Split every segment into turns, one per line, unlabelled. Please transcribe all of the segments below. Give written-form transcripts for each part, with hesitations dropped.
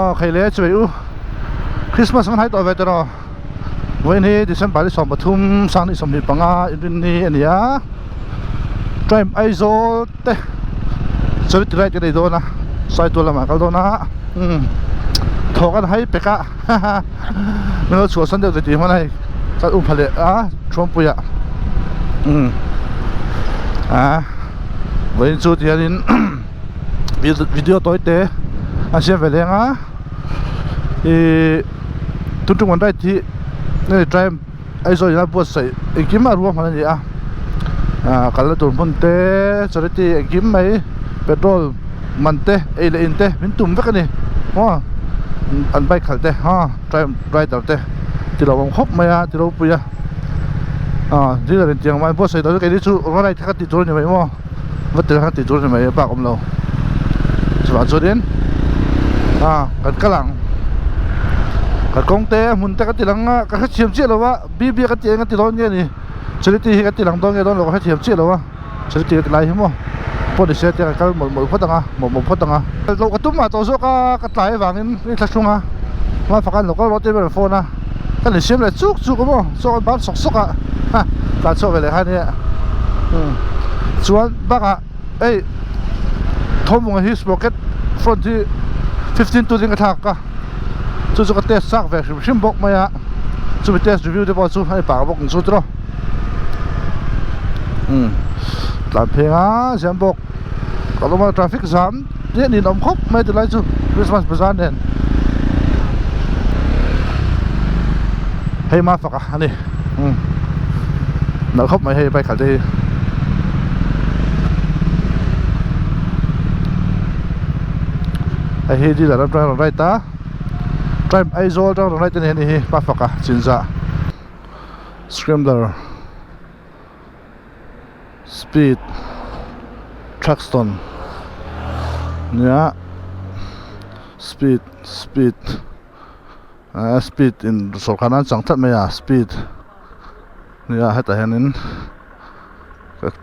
Aw khaile chuai u Christmas an hai tawh ve tawh vawiin hi December ni 13 sang ni 25 inrinni a ni a Triumph Aizawl te charity ride ka nei dawn a Saitual lamah a kal dawn a umm thawk an hai pek a haha min lo chhuahsan deuh tih hman a hei ka um pha leh a Thuampuiah umm a vawiin chu tihianin. Video tawi te an siam ve leng a ihh tun tum an ride hi hei Triumph Aizawl in a buatsaih engkim a ruahman a ni a ah kalna tur hmun te charity engkim mai petrol man te ei leh in te min tum vek a ni maw an bike khalh te ha Triumph rider te ti lo awm khawp mai a ti ropui a ah dealer in tiang mai buatsaih loh chu keini chu ride kha ka tih tur a ni mai maw. Va tel kha tih tur a ni mai a bak awm lo chuvang chuanin ah kan kal ang kan kawng te a hmun te ka ti lang a ka hrethiam chiah lo a bb ka tih ang a ti dawn nge ni charity hi ka ti lang dawn nge dawn lo ka hrethiam chiah lo a charity ka ti lai hi maw pawh ni se tia ka kal mawlh mawlh phawt ang a mawlh mawlh phawt ang a loh ka tum mah tawh zawk a ka tlai avangin ka inthlahrung a hma fak an lo kal rawh tiin rawn phone a ka insiam leh chuk chuk a maw chaw an ban sawk sawk a ha tlan chhuak ve leh kha ania umm chuan bakah hei thawmhnaw hi sprocket front hi fifteen two ding ka thlak a chu chu ka test chak ve hrim hrim bawk mai a chumi test review te pawh chu a ni pah bawk ang chu tiraw umm tlan pheng a ziam bawk ka lawm a traffic zam te an inawm khawp mai tilai chu Christmas bazar nen hei mafak a ani umm nalh khawp mai hei bike khalh te hi hei hi dealer atang rawn ride a Triumph Aizawl atang rawn ride a ni hei hi mafak a chinzah scrambler. Speed Thruxton nia speed speed ah speed in sawrkar nan chang tlat mai a speed nia hetah hianin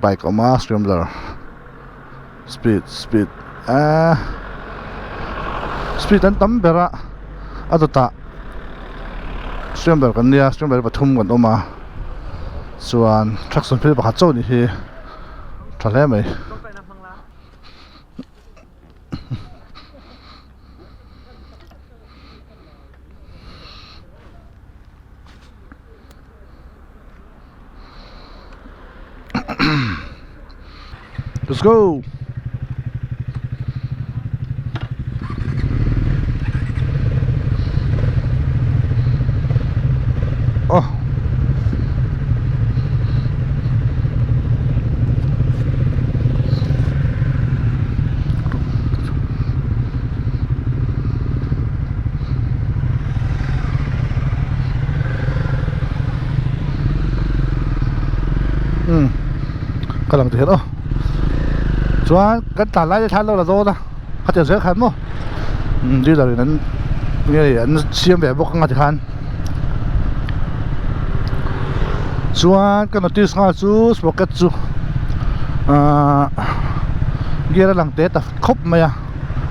bike a awm a scrambler speed speed ahh speed an tam ber a a dawtah scrambler kan nia scrambler pathum kan awm a. Chuan truck phel pakhat chauh anih hi tha hle mai. Let's go. Oh. Hmm. Ka lang tihian aw chuan kan tlan lai te thlan lo la dawn a khatiang zel khan maw umm dealer in an nge an siam ve bawk anga tikhan chuan ka notice nghal chu sprocket chu ahh gear a lang te ta khawp mai a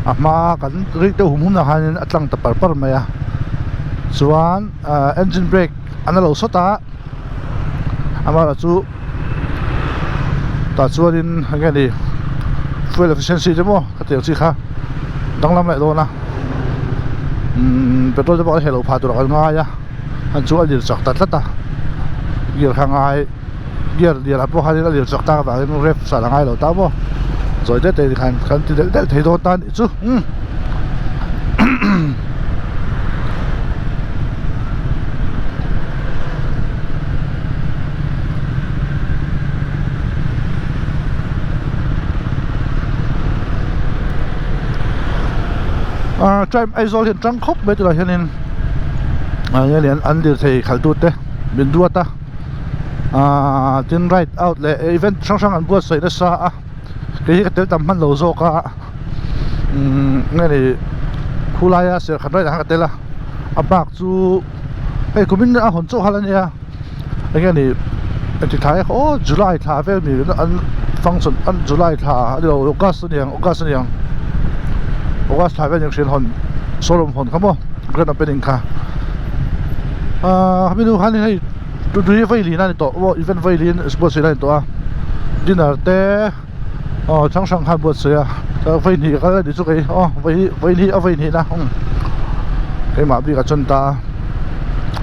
a hma kan rik deuh hum hum lah khanin a tlang ta par par mai a chuan ahh engine brake a na lo sawt a. Amaherawhchu tah chuanin eng nge ni fuel efficiency te maw ka tih ang chi kha danglam leh dawn a umm petrol te pawh a heh loh phah tur ah kan ngai a an chu a lir chak ta tlat a gear kha ngai gear lian ah pawh khanin a lir chak tak avangin rev sal a ngai lo ta maw zawi te te khan kan ti delh delh thei dawn ta a nih chu umm. Ah Triumph Aizawl hian tang khawp mai tunah hianin ah hianin an lirthei khalh tute min duat a ah tin ride out leh event hrang hrang an buatsaih nasa a kei hi ka tel tam hman lo zawk a. Umm nge ni khulaia serkhat raiah khan ka tel a a bak chu hei kumin a hawn chauh hal ania eng nge ni engti thla nge aw July thla vel mi an function an July thla a ni lo August a niang August a niang August thla vel ni hriat hawn showroom hawn kha maw grand opening kha ahh hemi hnu khan hei tui hi vailin a ni tawh maw event vailin buatsaih a ni tawh a dinner te aw hrang hrang khan buatsaih a vawihnih kal a nih chu kei aw vawihnih a vawihnih na keimah bik ah chuan ta a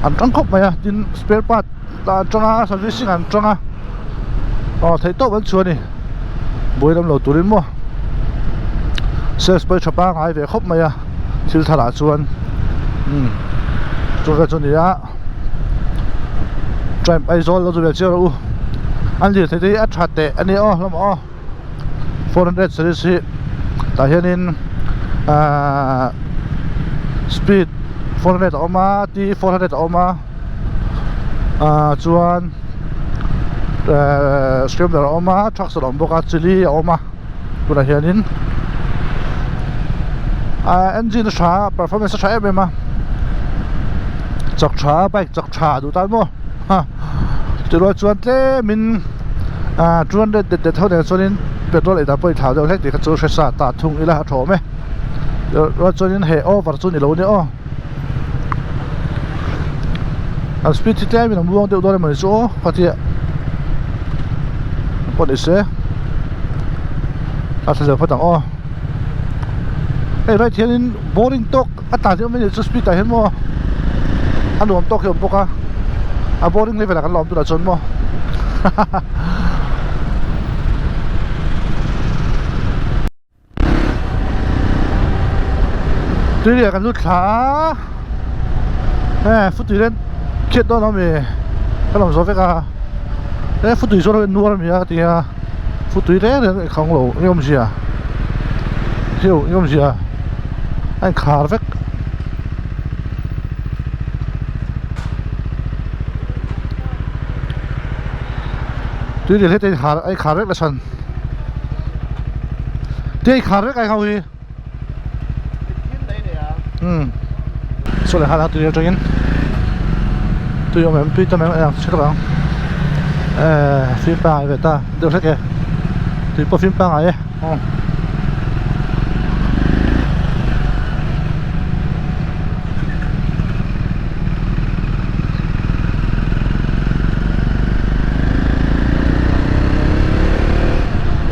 an tang khawp mai a tin spare part an tang a servicing an tang a aw theih tawp an chhuah a ni buai lam lo turin maw sales pawh hi tha pangai ve khawp mai a thil thar ah chuan umm chu vel chu a ni a tribe Aizawl lo chu ve chiah rawh u an lirthei te hi a tha teh a nia aw hlawm aw 400 series hi tah hianin ahh speed 400 a awm a T 400 a awm a ahh chuan ehh scrambler a awm a trucks a awm bawk a chili a awm a tunah hianin ahh engine a tha a performance a tha em em a chak tha a bike chak tha duh tan maw ha tirual chuan tlemin ah 200 det det ho nen chuanin petrol ei dan pawh a inthlau deuh hlek tih kha chu hre sa ta thung ila a tha awm e tirual chuanin he over chu ni lo nia aw an speed hi tlemin a muang deuh dawn emawni chu aw khatia pawh ni se a thla zel phawt ang aw hei right hianin boring tawk a tlan hi awm anih chu speed ah hian maw a nuam tawk hi a awm bawk a a boring level ah kan la awm tunah chuan maw hahaha. Tuiriah kan lut thla a he futui nen khiat dawn awm e ka lawm zawh vek a he futui zawrh hi nuar a ni a ka ti a futui reng reng a khang lo eng awmzia heu eng awmzia a inkhar vek. Tuiriah hle te a inkhar vek la chhan. Te khar vek ai ho hi um saw leh nghal a tui atangin tui awm em tui tam em ang hre ang eh fim pangai ve ta deuh hlek e tui pawh fim pangai e um.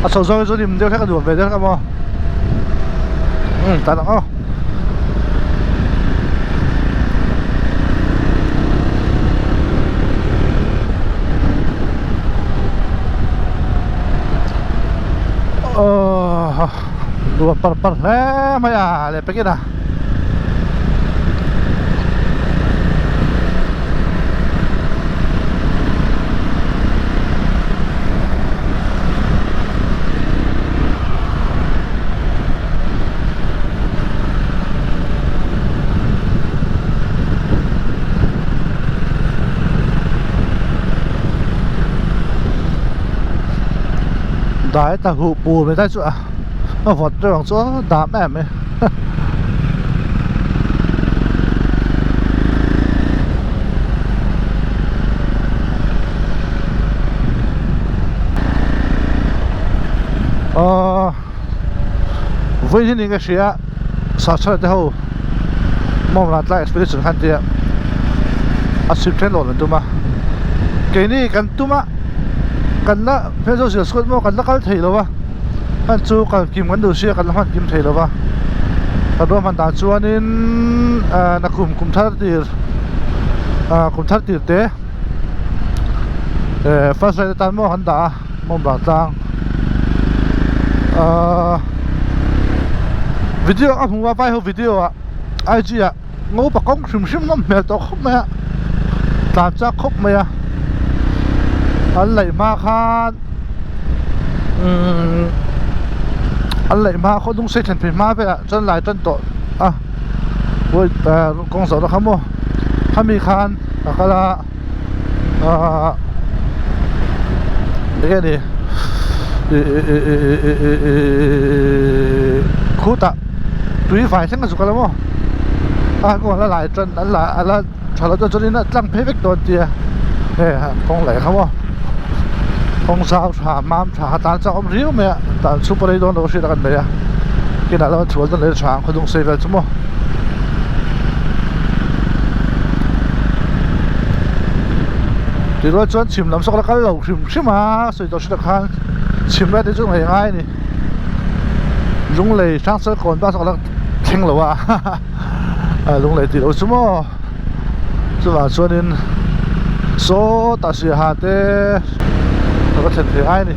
A chho zawng hi chu lim deuh hlek a nuam ve deuh hlek a maw umm tan ang aw aw nuam par par hle mai a leh pek in a. Dai ta huh pur mai tai chu a a vawt deuh ang chu a dam em mai Ahh vawiin hi niin ka hria sasha te ho mawmla tlai expedition khan tia a chhip then lawn an tum a keini kan tum a kan la hmelzo zir school maw kan la kal thei lo a hman chu kal kim kan duh sia kan la hman kim thei lo va kan ruahman dan chuanin ahh nakum kum thar tir ahh kum thar tir te eh first ride atan maw kan dah a mawmbang tlang ahh video a hmu a vai ho video ah IG ah. Ngopa kawng hrim hrim nawm hmel tawh khawp mai a tlan chak khawp mai a an laih hma khan umm an laih hma khaw hnung sei thlen phei hma velah chuan lai tan tawh a kawng zawh na kha maw khami khan a kal a ahh enge ni ihh khutah tui vai thleng a zuk a lo maw a kawng la lai tan an la a la tha lo chuan chuanin a tlang phei vek dawn tia hei kawng laih kha maw kawng zau tha mam tha kha tan chak awm riau mai a tan chhup a rei dawn lo hriat a kan nei a kinah chuan thual dawn leh tha ang khawdung sei vel chu maw. Tih rual chuan chhim lam saw ka la kal lo hrim hrim a sawi tawh hriat ah khan chhim lai te chu ngaih ngai a ni Lunglei Hrangchal kawn bak saw ka la thleng lo a Lunglei tih loh chu maw chuvang chuanin sawtah Siaha te ka va thlen thei ngai a ni.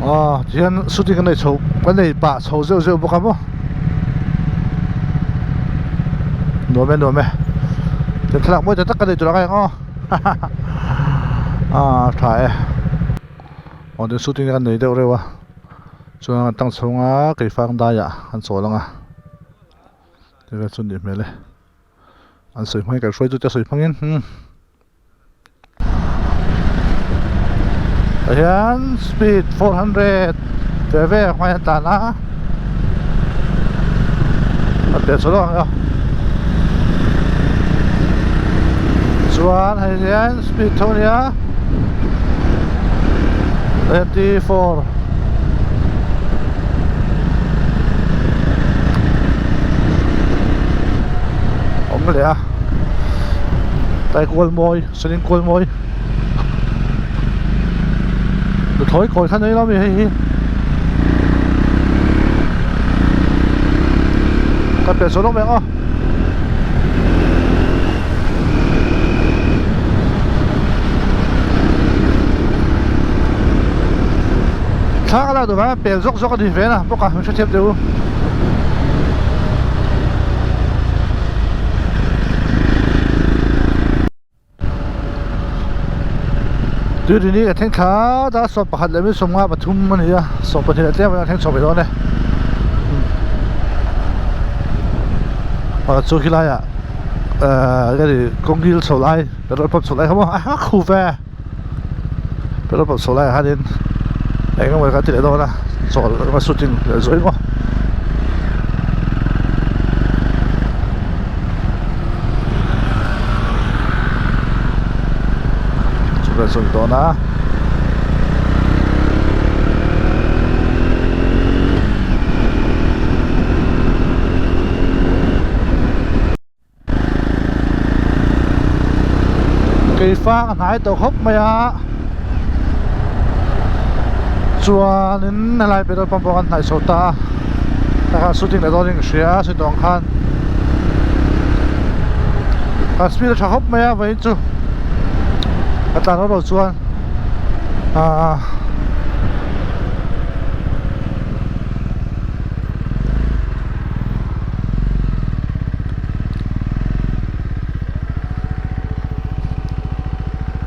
Aw tihian shooting kan nei chho kan nei pah chho zeuh zeuh bawk a maw nuam e nuam e kan thlalak mawi tak tak ka nei tur ang eng aw hahaha ah tha e aw tin shooting kan nei deuh reuh a chuan an tang chhung a keifang daiah an chawl ang a tivel chu a nih hmel e an sawi hmangin kan hruai chu te sawi hmangin hmm. Tah hian speed 400 ve ve hmai a tlan a a pian chho lawk ang e chuan hei hian speed tho a nia 24 awm leh a tai kual mawi saling kual mawi nuthlawi kawi kha nei lo mi hei hi ka pian sawn lawk mai ang aw. Thla ka lak duh vang a pel zawk zawk a ni ve na bawk a min hrethiam teh u. Tuirini ka thleng thla ta 11 leh 53 a ni a 12 leh tlem a thleng chho ve dawn e chu khilai ah ka ni kawngil chho lai petrol pump chho lai kha maw a khu ve petrol pump chho lai ah khanin eng emaw ka ti leh dawn a chawl emaw shooting leh zuai maw. Chuvang sawi dawn a. Keifang a hnai tawh khawp mai a chuanin helai petrol pump pawh kan hnaih chho ta a takah shooting leh dawnin ka hria a sawi tawh ang khan a speed a tha khawp mai a vawiin chu a tlan rawh rawh chuan ahh.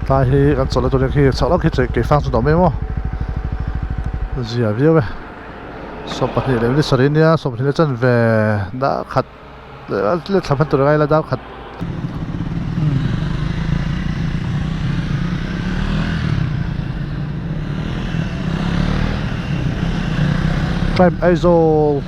Tlai hi kan chawlh na tur khi chhak lawk khi keifang chu a awm em aw zia viau e 12 leh minute sarih ania 12 leh chanve dar khat leh thla hman tur a ngai la dar khat. Tribe Aizawl.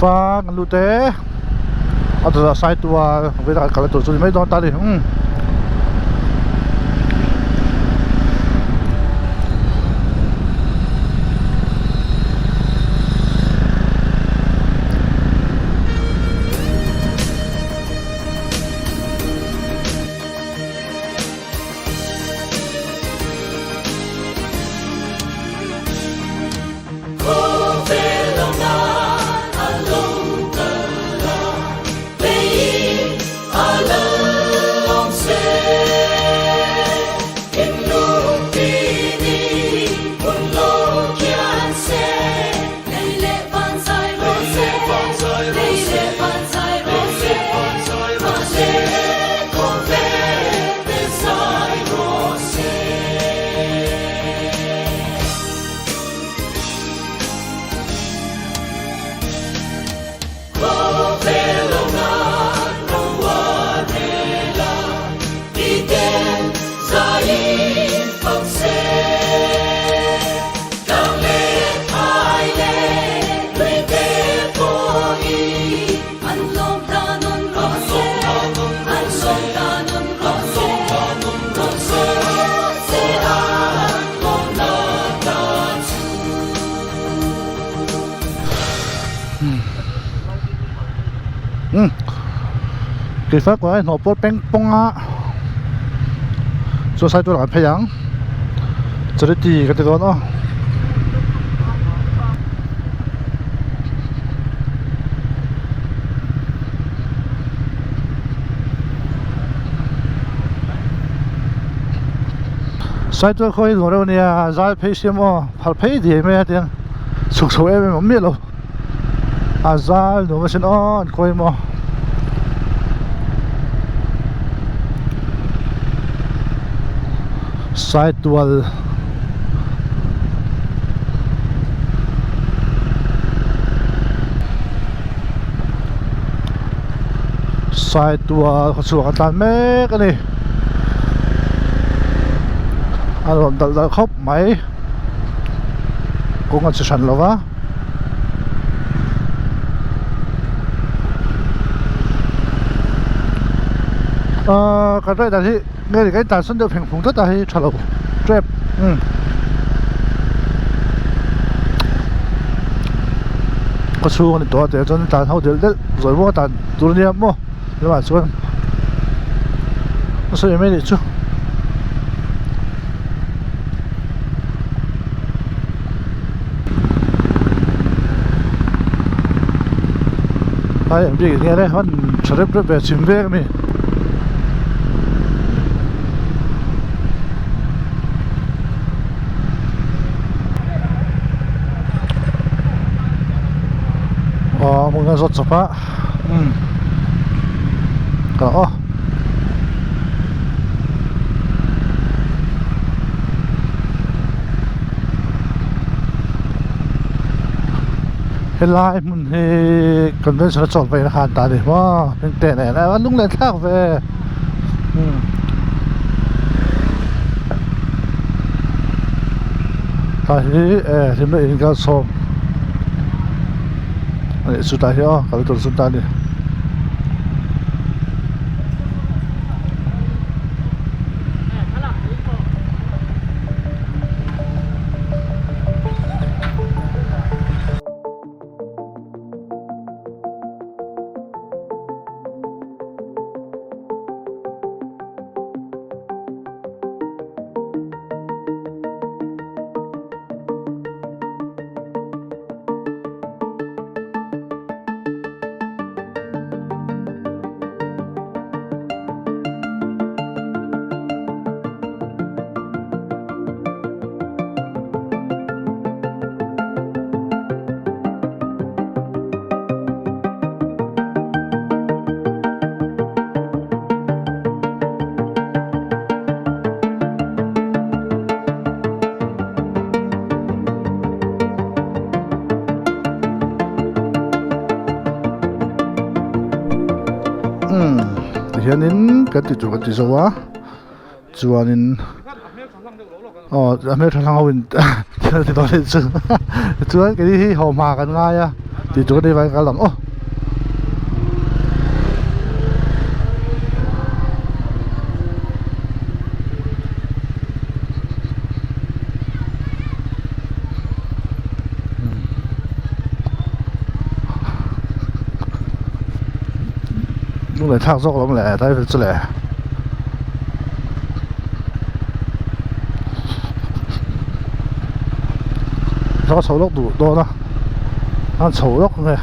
Keifang an lut e a dawtah Saitual vela kan kal tur chu ni mai dawn ta a ni umm. Keifai kawr a inhnawh pawr peng pawng a chuan side tur ah kan phei ang charity ka ti dawn aw. Saitual khaw hi nuam reuh ania zai phei siam aw phal phei diai mai a tiang chhuk chho em em a awm miah lo a zal nuam asin aw an khawi maw. Saitual Saitual khaw chhuak a tlan mek a ni a rawn dalh dalh khawp mai kawng a chi hran lo va. Ahh kan rider hi nge ni ka in tlan sawn deuh pheng phung tlat a hei tha lo tep umm khaw chhung a ni tawh a tih chuan tlan ho delh delh zawi muang a tlan tur a nia maw lamah chuan a sawi mai a nih chu. Ai ang bik hian e hman tha rep rep ve chim vek a ni. Aw hmun a zawt chawp a umm ka aw. Helai hmun hi convention a chawt veina khan ta a ni maw heng te nen a lunglen thlak ve umm tlai hi e hlimna in kal chhawm a nih chu tlai hi aw kal tur chu ta a ni. Umm tihianin kan ti tur kan ti zo a chuanin aw a hmeltha hlang ho in thil a ti dawn anih chu chuan keini hi haw hma kan ngai a. Tih tur a ni vai kal ang aw. Lung leh thlak zawk lo le tlai vel chu le. Ka chho lawk duh dawn a a chho lawk nge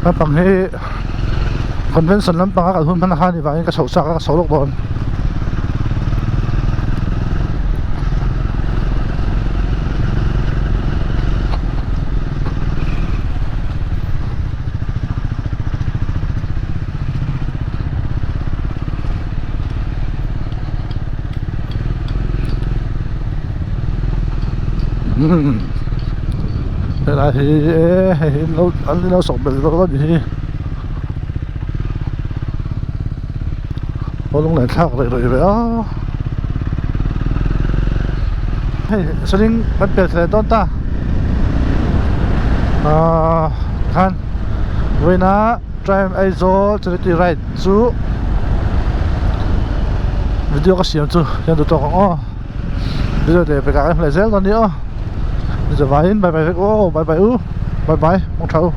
Lampang hi convention lampang a kal hun hman a khan vangin ka chhoh chak a ka chho lawk dawn. Umm helai hi e hei hi an lo an lo sawh belh zawk a nih hi. Aw lung leh thlak rih rih ve a hei saling kan pel thla leh dawn ta ahh khan vawiina Triumph Aizawl Charity Ride chu video ka siam chu hian duh tawk ang aw video leh pekah kan hmu leh zel dawn a ni aw zavaiin bye bye vek aw bye bye u bye bye mawng tha u.